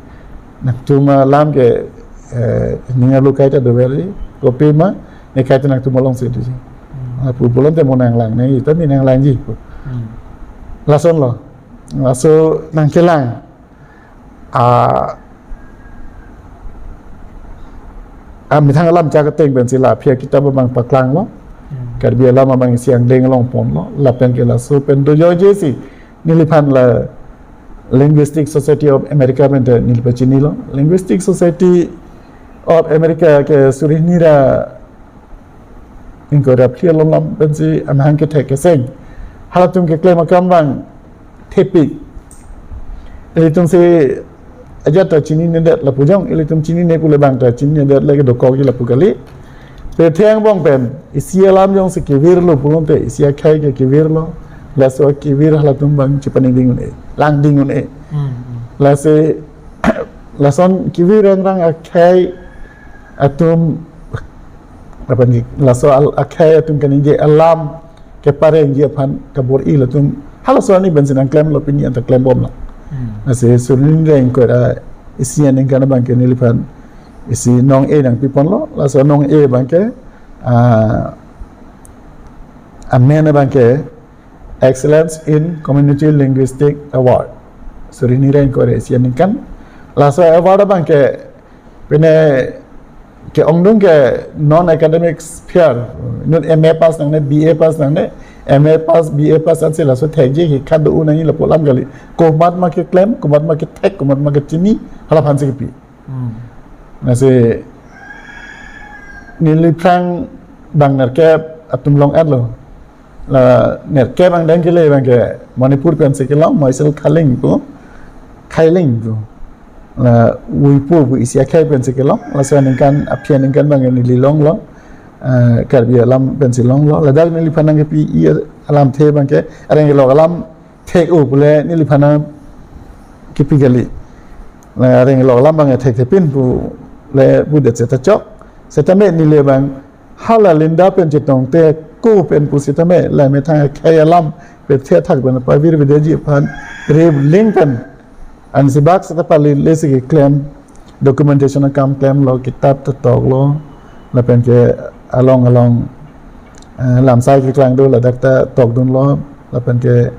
nangtum alam ke, eh, ning arlo kaita dover di, kopima ne kaita nangtum alongsi di. Hmm. Ah, pu pulote mo nanglangji, ta ne nanglangji. Hmm. Lasonlo. Laso nangkelang. Ah, ah, methang alam chak ateng pensi la aphi akitab abang paklanglo. Hmm. Karbi alam abang isi angdeng along ponlo. Lapen ke laso pen dojoijesi neliphan la Linguistic Society of America pen ta neli pachinilo. Linguistic Society of America ke suri hini ra ingkoi ra phli along lam pensi amahang kethek keseng. Halatum keklem akam abang thepik. Ilitum si ajat ta chininedet lapu jong, ilitum chinine pule abang ta chininedet lake dokokji lapu kali. Pirthe angbong pen isi alam jongsi kevirlo pulote isi akhei ke kevirlo. Laso kevir halatum abang chepaningding un-e, langding un-e. Hmm, hmm. Lasi lason kevir rangrang akhei atum, apa ni, laso al-, akhei atum kaningje alam keparengji aphan kabor-i latum halaso arni pensi nangklemlo, pini anta klembomlang. Hmm. Lasi suri hini ra ingkoi ra isi aningkan abang ke neliphan isi nong-e nangpiponlo, laso nong-e abang ke, ah, amen abang ke Excellence in Community Linguistic Award. Suri hini ra ingkoi ra isi aningkan. Laso award abang ke pine ke-ongdung ke non academic sphere. Inut M A pass nangne, B A pass nangne, M A pass, B A pass ansi laso thekji ke khado un nangji lapu alam kali. Komatma keklem, komatma kethek, komatma kechini, hala aphansi kepi. Hmm. Lasi neliphrang bang nerkep atum long-etlo. La nerkep angdeng kele abang ke Manipur pensi kelong, Moisel Khaling pu, Khailing pu. La Wipo pu isi akhei pensi kelong, laso aningkan, aphi aningkan abang neli longlo. Eh, Karbi alam pensi longlo. Ladak neliphan nangkepi-i alamthe abang ke, areng kelok alam thek-o pule neliphan nangkepi kali. La areng kelok alam abang thekthepin pule pudet seta chok. Setame neli abang hala Linda pen chetongte ko pen pusitame la methang akhei alam pirthe athak pen pavirvedetji aphan rip ling pen ansi bak seta pali lesi keklem, documentation akam klemlo, kitab ta toklo, lapen ke along along, eh, lamsai keklang do ladak ta tokdunlo, lapen ke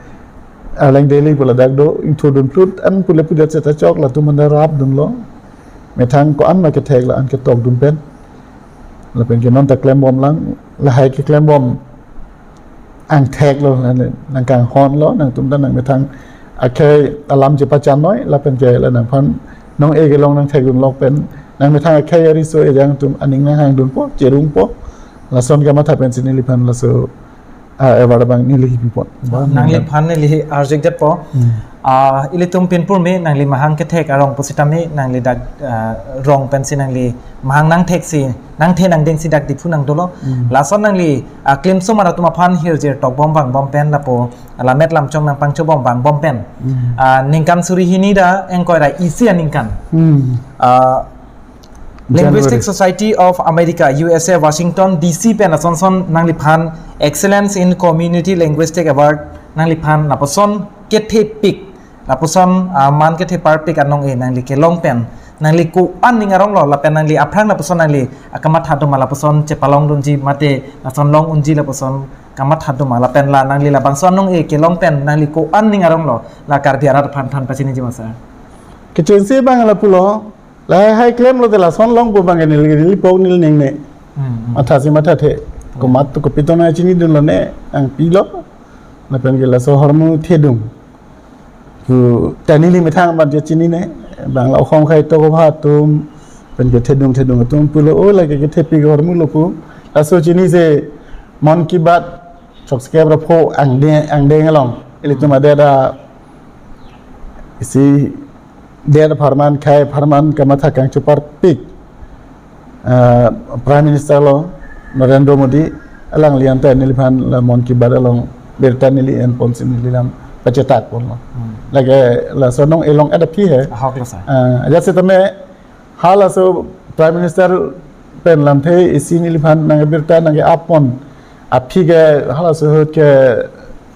Arleng Daily pu ladak do, ingthurdun phlut an pule pudet seta chok latum anta rapdunlo. Methang ko-an ma kethek la-an ketokdun pen. Lapen ke non ta klembomlang, lahai keklembom angtheklo, nangkanghonlo, nangtum ta nangmethang akhei alam chepachannoi, lapen ke la nangphan nong-e kelong nangthekdunlok pen, nangmethang akhei ariso ejang atum aning nanghangdunpo, cherungpo, lason kamatha pensi neliphan laso ah, award abang neli pipon. Nangliphan neli arjikdetpo. Hmm. Ah, ilitum pinpur me nangli mahang kethek arong pusitame nangli dak, ah, rong pensi nangli mahang nangtheksi, nangthe nangdengsi dak Diphu nangdolo. Hmm. Lason nangli, ah, klimsomar atum aphan hirjir tokbom vangbom pen lapu, ah, lammet lamchong nangpangchobom vangbom pen. Hmm. Ah, ningkan suri hini ra ingkoi ra isi aningkan. Hmm. Ah, Linguistic January. Society of America, U S A, Washington D C pen asonson nangliphan Excellence in Community Linguistic Award nangliphan lapuson kethepik, lapuson, ah, man ketheparpik anong-e nangli kelong pen, nangli ko-an ning aronglo lapen nangli aphrang lapuson nangli akamatha doma lapuson chepalongdunji mate lason long unji lapuson kamatha doma lapen la nangli labangso anong-e kelong pen nangli ko-an ning aronglo la Karbi arat aphan than pachiniji ma sir. Kechengsi abang lapulo, lahai hai klemlote lason longpo abang ke neli, neli pok neli ningne. Hmm, hmm. Matha si mathathe. Komat to kopi to nangchinidunlone, nangpilo. Lapen ke laso ahormu thedung. Pu ta neli methang abang je chinine, abang la okhom khai to ko pha atum, pen ke thedung thedung atum pulo, o lake kethepi ahormulo pu. Laso chinise Mann Ki Baat, chokskep ra pho angdeng, angdeng along. Ilitum adet ta isi det apharman, khei apharman kamatha kangchuparpik, ah, Prime Minister lo Narendra Modi, alangli anta neliphan la Mann Ki Baat along birta neli enponsi neli lam pachetak ponlo. Hmm. Lake laso nong elong ada phi he. Ahok lo sir. Ah, ajat setame halaso Prime Minister pen lamthe isi neliphan nang birta nang apon aphi ke halaso ahut ke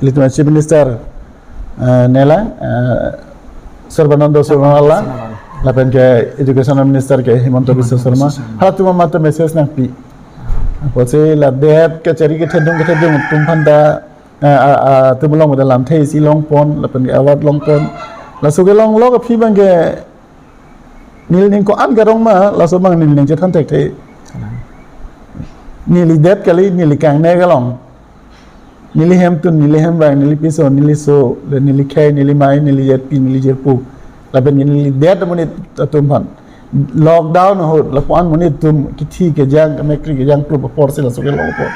ilitum Chief Minister, eh, nelang, eh, Sarbananda Sonowal lang, Sonowal. Lapen ke Education Minister ke Himanta Biswa Himanta Sharma. Biswa Sharma. Halatum amat message nangpi. Apotsi la det kachari kethedung kethedung atum aphanta, eh, a, a, atum along pada lamthe isi longpon, lapen ke award longpon. Laso kelong lo aphi abang ke neli ning ko-an karong ma, laso abang neli ning chethan thekthe. Neli det kali, neli kangnek along. Neli hemtun, neli hemvang, neli piso, neli so, le neli khei, neli mei, neli jetpi, neli jirpo. Lapen neli det amonit atum aphan. Lockdown ahut, lapu-an monit atum kithi kejang, kemekri kejang, plup apor si laso kelong apor.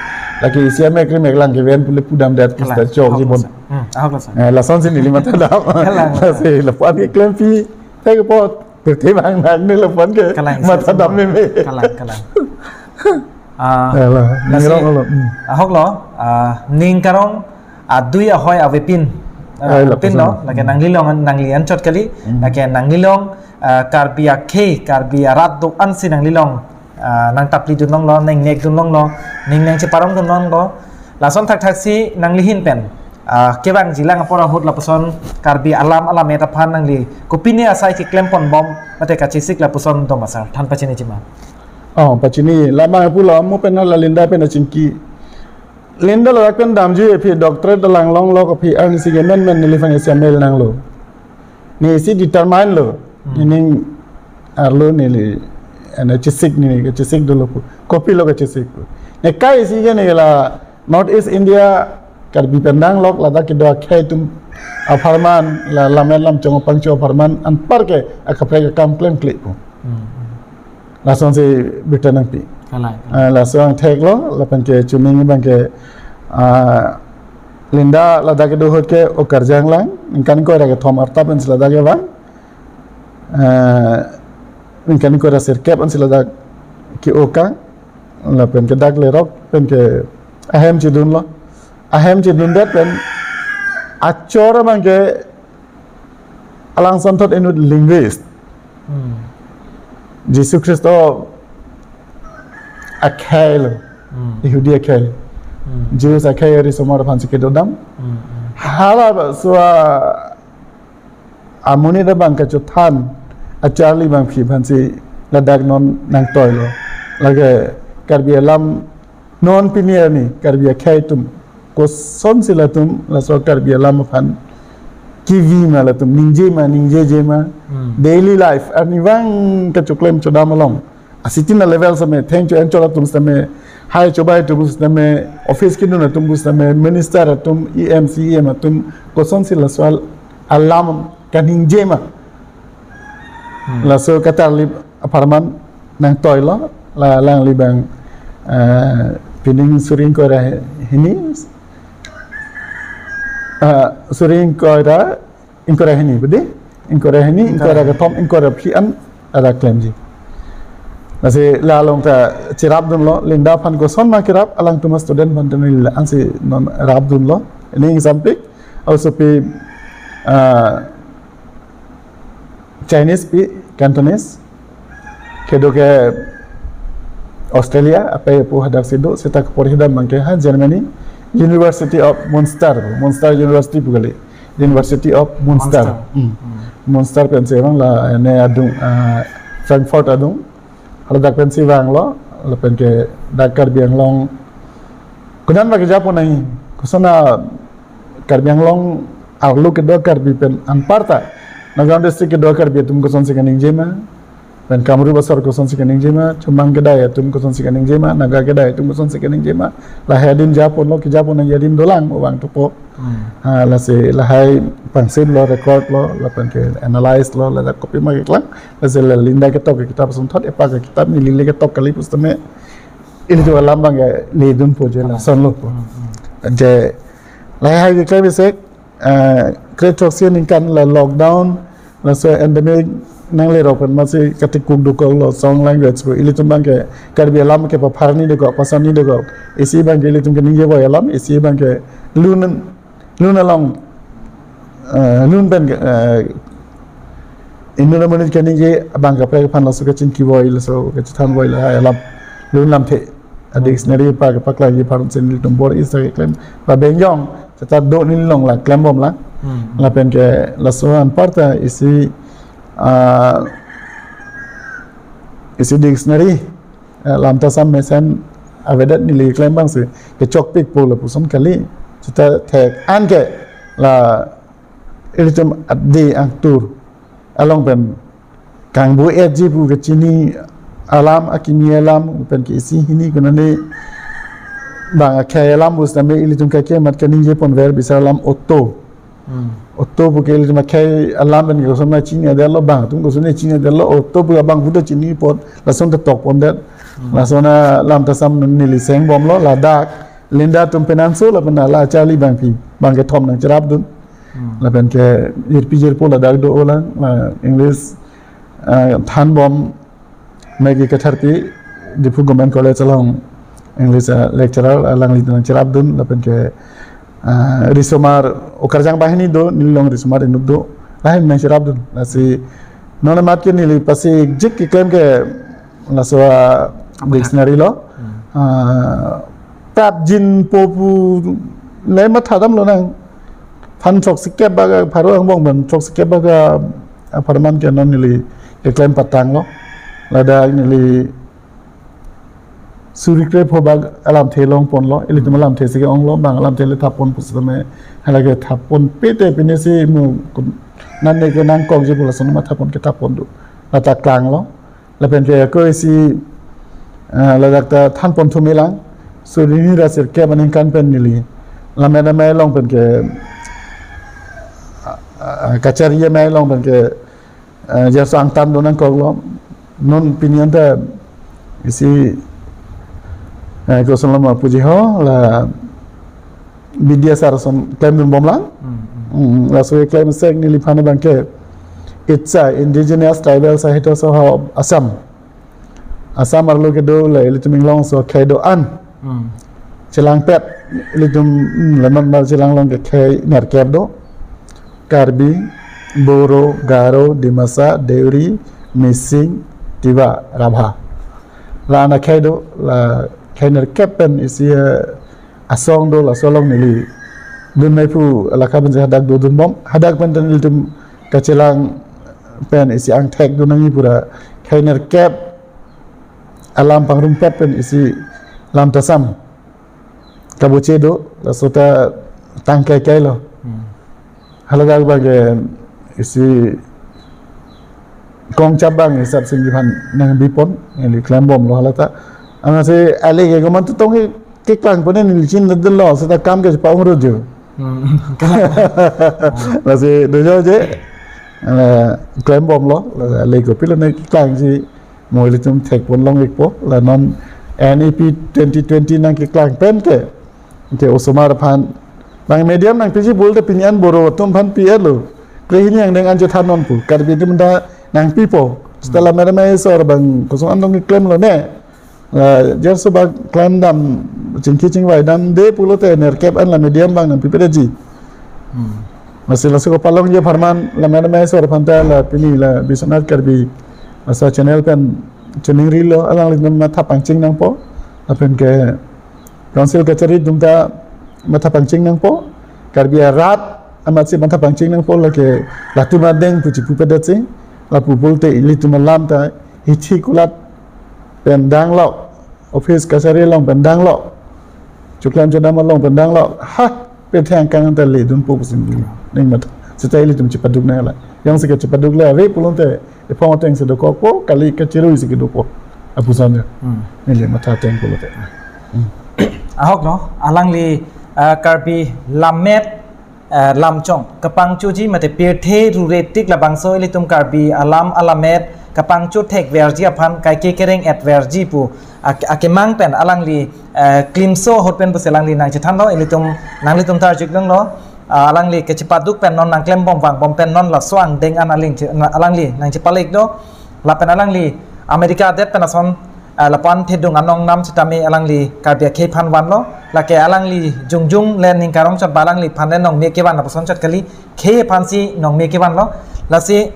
Lake isi amekri meklang keven pule pudam det Kalang. Kista chok Ahok jibon. Lo sir. Hmm, ahok lo sir. Eh, lasonsi neli matha dam. Kalang, kalang. Lasi lapu-an keklempi thek apot. Pirthe abang nang ne lapu-an ke. Kalang, matha sir. Dam meme. Kalang, kalang. Ah, alah, lasi, ning rong lo. Hmm. Ahok lo, ah, ning karong, ah, adui ahoi avepin. Ah, ai, lapu pin lo, sana. Lake nanglilong, nangli anchot kali, hmm, lake nanglilong, ah, Karbi akhei, Karbi arat do-an si nanglilong, ah, nangtapli dunlonglo, nangnek dunlonglo, ning nangcheparong dunlonglo. Lason thakthak si nanglihin pen, ah, kevangjilang apor ahut lapuson Karbi alam alamet aphan nangli kopine asai keklem ponbom, mate kachesik lapuson doma sir, than pachini chima. Oh, pachini, lama pulo, mo pen la Linda pen achingki. Linda ladak pen damji aphi doctorate lang longlo aphi arnisi ke menmen neliphan isi mail nanglo. Ne isi determine lo. Hmm. Nening arlo neli, ane chesik neli, kachesik dolo pu. Kopilo kachesik pu. Ne kai isi ke ne la North East India, Karbi pen danglok, ladak kedo akhei atum apharman, la lamen lamchong apangcho apharman, anpar ke akaprek akam klemkle pu. Hmm, hmm. Lasonsi birta nangpi. Kalang. Ah, laso angthek lo, lapen ke chuning abang ke, ah, Linda ladak kedo ahut ke okarjang lang, ningkan ingkoi ra kethom arta pensi ladak kevang. Ah, ningkan ingkoi ra sirkep ansi ladak ke-o kang, lapen ke dak lerok, pen ke ahem chedunlo. Ahem chedundet pen achor abang ke alangson thot inut linguist. Hmm. Jisu Khristo akhei lo. Hmm. Yehudi akhei. Hmm. Jews akhei ari somar aphansi kedodam. Hmm, hmm. Hala ba so a, amonit abang kachothan acharli abangpi aphansi ladak non nangtoilo. Lake Karbi alam non pini arni Karbi akhei atum kosonsi latum laso Karbi alam aphan kivi ma, latum ningje ma, ningjeje ma. Hmm. Daily life arnivang kachoklem chodam along. Asitin a level sitame, thengcho enchol atum sitame, hai chobai atum sitame, office kedun atum sitame, minister atum, E M, C E M atum, kosonsi laso al-, alam kaningje ma. Hmm. Laso katarlip apharman nangtoilo, la alangli abang, eh, pining suri ingkoi ra hini, eh, suri ingkoi ra, ingkoi ra hini, budi? Ingkoi ra hini, ingkoi ra kethom, ingkoi ra phli an, ada klemji. Lasi la along ta cherap dunlo, Linda aphan koson ma kerap, alangtum a student aphan tuni la ansi non rap dunlo. Ini ingsampik, also pi, ah, Chinese pi, Cantonese. Kedo ke Australia, apei apo hadak si do, seta kepori hadak abang ke ha Germany, University of Munster, Munster University pu kali, University of Munster. Munster. Hmm. Hmm. Munster pensi vang la, ne adung, ah, Frankfurt adung. Haladak pensi vanglo, lapen ke dak Karbi Anglong. Kodan ba kejapo nai, koson a Karbi Anglong arlo kedo Karbi pen anparta Nagaon district kedo Karbi atum kosonsi kaningje ma, pen Kamrup asor kosonsi kaningje ma, Chomang kedai atum kosonsi kaningje ma, Naga kedai atum kosonsi kaningje ma, lahai adim japon lo, kejapon nangji adim dolang, vang thupo. Hmm. Ha, lasi lahai pangsit lo, record lo, lapen ke analyze lo, ladak kopima keklang, lasi la Linda ketok ke kitap asonthot, epa ke kitap neli le ketok kali pusitame, ilitum alam abang ke ledunpo je, hmm, lasonlo po. Hmm, hmm. Je, lahai keklem isi, eh, kre throksi aningkan la lockdown, laso endemic nanglerok pen amatsi katikuk dokok lo song language pu. Ilitum abang ke Karbi alam ke papharni dokok, pasarni dokok. Isi abang ke ilitum keningje voi alam, isi abang ke lun, lun along, eh, lun pen ke, eh, inut amonit keningje abang kaprek aphan laso kachingki voi, laso kachethan voi lahai alam. Lun lamthe. A dictionary pa, paklangji aphan si nelitum bor-i si keklem. Pabenjong, seta do neli along la klembom lang. Hmm. Lapen ke laso anparta isi, ah, isi dictionary, eh, Lamtasam mesen avedet neli klem abang si kechokpikpo lapuson kali. Seta thek an ke la ilitum adi angtur along pen kangbu etji pu kechini alam, akimi alam, pen ke isi hini konane bang akhei alam pusitame ilitum kaike mat kaningje ponver bisar alam auto. Hmm. Auto pu ke ilitum akhei alam pen ke kosonma chinidetlo, bang atum kosonma chinidetlo, auto pu abang puta chini pon, lason ta tok pondet. Hmm. Lason a Lamtasam neli sengbomlo, ladak Linda atum penanso, lapen la Charlie Bangphi, bang kethom nangcherapdun. Hmm. Lapen ke jirpi jirpo ladak do-o lang, la English, eh, thanbom Maggie Katharpi, Diphu Government College along English, eh, lecturer, alangli nangcherapdun, lapen ke, eh, risomar, okarjang banghini do, neli along risomar inut do, lahai nangcherapdun. Lasi, non amat ke neli pasi jik keklem ke, laso, ah, dictionary lo. Hmm. Ah, prapjinpo pu le mathadamlo nang. Phan throksi kep bak pharo angbong pen throksi kep bak apharman ke non neli keklem patanglo. Ladak neli suri krepho bak alamthe longponlo. Ilitum alamthe si ke-onglo, bang alamthe le thapon pusitame. Halake thapon pete pine si mu kun-, nane ke nangkokji pu lason mathapon ke thapon do. Lata klanglo. Lapen ke ako isi, ah, ladak ta thanpon thumelang. Suri hini ra sirkep aningkan pen neli. Lammet amei along pen ke, ah, ah, kachari amei along pen ke, ah, jarso angtan do nangkoklo. Non pini anta isi, eh, koson lama puji ho, la Bidya sar ason klemdunbom lang. Hmm, hmm. Hmm, laso keklem sek neliphan abang ke ITSA, Indigenous Tribal Sahitya Sabha of Assam. Assam arlo kedo le ilitum inglong aso akhei do-an. Hmm. Chelangpet ilitum, hmm, lemon mar chelang along ke akhei nerkep do. Karbi, Boro, Garo, Dimasa, Deuri, Mising, Tiwa, Rabha. La-an akhei do, la akhei nerkep pen isi, eh, asong do, laso along neli dun mei pu alakha pen si hadak dodunbom, hadak pen ta nelitum kachelang pen isi angthek do nangji pura akhei nerkep alam pangrumpet pen isi Lamtasam kaboche do, laso ta tangkai kai lo. Hmm. Halake abang ke isi kongchap abang isap singgi phan nangbipon, neli klembomlo halata. Ansi ale ke komantu tong ke keklang pon neli chinidetlo, seta kam ke pa ongro jo. Hmm. Lasi dojo je, eh, klembomlo, ale kopilo ne keklangji, mo ilitum thekpon long-ikpo, la non N E P twenty twenty nangkeklang pen ke, ke osomar aphan bang medium nangpiji pulote pini an Boro atum aphan pi-etlo. Krehini angdeng an chethan non pu. Karbi atum ta nangpipo. Seta lammet amei asor abang koson an dong keklemlo ne. La jarso bak klemdam, chingki chingvaidamde pulote nerkep an la medium abang nangpipedetji. Hmm. Lasi laso kopalongji apharman lammet amei asor aphan ta la pini la Biswanath Karbi asa channel pen chiningrilo, alanglitum matha pangching nangpo. Lapen ke Council kachari atum ta matha pangching nangpo. Karbi arat amatsi matha pangching nangpo, lake latum adeng pu chipupedetsi. Lapu pulote ilitum alam ta hithi kulat pen danglo, office kachari along pen danglo, choklem chodam along pen danglo. Ha, pethang kang ta ledunpo pusi neli ning matha. Seta ilitum chepaduk nanglo. Jongsi ke chepaduk le ave pulote, ephong ateng si dokokpo, kali kachirui si kedokpo. Lapuson ya. Hmm. Neli matha ateng pulote. Ahok no, alangli, ah, Karbi lammet, ah, lamchong kapangchoji mate pirthe rure tik labangso ilitum Karbi alam alamet kapangcho thekverji aphan kaike kereng-etverji pu ak-, akemang pen alangli, ah, klimso ahut pen pusi alangli nangchethanlo, ilitum nanglitum ta arjulonglo, ah, alangli kachepaduk pen non nangklembom vangbom pen non laso angdeng an aling che-, na-, alangli nangchepaleklo, lapen alangli America adet pen ason, ah, lapu-an thedung anong nam sitame alangli Karbi akhei aphan vanlo, lake alangli jongjong le ning karong chot ba alangliphan le nongme kevan lapuson chot kali, khei aphansi nongme kevanlo, lasi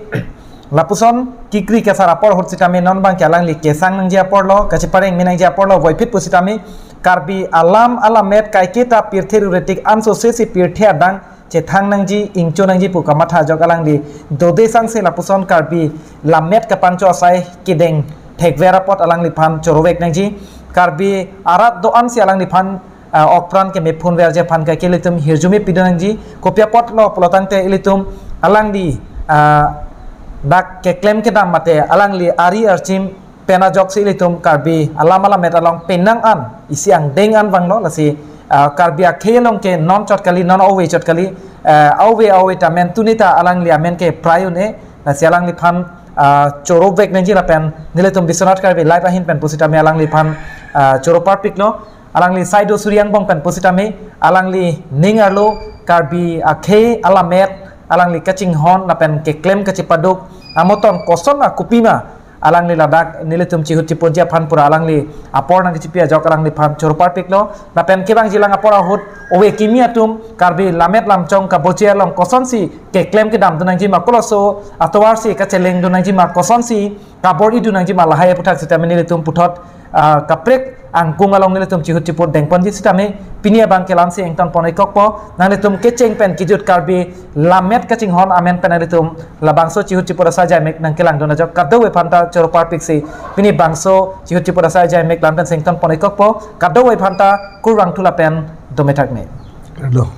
lapuson kekri kesar apor ahut sitame non abangke alangli kesang nangji aporlo, kacheparengme nangji aporlo, voiphit pusitame Karbi alam alamet kaiketa pirthe rure tik ansose si pirthe adang chethang nangji, ingcho nangji pu kamatha ajok alangli dode sangse lapuson Karbi lammet kapangcho asai kedeng thekver apot alangliphan chorovek nangji. Karbi arat do-an si alangliphan, ah, okpran kemephunverji aphan kaike ilitum hirjume pidun nangji. Kopi apotlo pulotangte ilitum alangli, ah, dak keklem kedam mate alangli ari archim pen ajoksi ilitum Karbi alam alamet along penang an isi angdeng an vanglo, lasi, ah, Karbi akhei along ke non chot kali, non ove chot kali, ah, ove ove ta amen tuni ta alangli amen ke prai un-e, lasi alangliphan, ah, chorovek nangji lapen nelitum Biswanath Karbi Live ahin pen pusitame alangliphan, ah, choro parpiklo. Alangli Saido Suri angbong pen pusitame alangli ning arlo Karbi akhei alamet alangli kachinghon lapen keklem kachepaduk amoton koson akopima alangli ladak nelitum chihut chipunji aphan pura alangli apor nangkechipi ajok alangliphan choro parpiklo. Lapen kevangjilang apor ahut ove kimi atum Karbi lammet lamchong kaboche along kosonsi keklem kedamdun nangji ma, koloso atovarsi kachelengdun nangji ma, kosonsi kabor-idun nangji ma, lahai aputhak sitame nelitum puthot, ah, kaprek angkung along nelitum chihut chipur dengponji sitame pini abangke la-ansi ingtonpon-ik kokpo. Nanglitum kecheng pen kejut Karbi lammet kachinghon amen pen nanglitum labangso chihut chipur asai ajaimek nangkelangdun ajok kadokave aphanta choro parpiksi pini bangso chihut chipur asai ajaimek la-an pensi ingtonpon-ik kokpo. Kadokave aphanta kurvangthu lapen dome thakme. Kardom.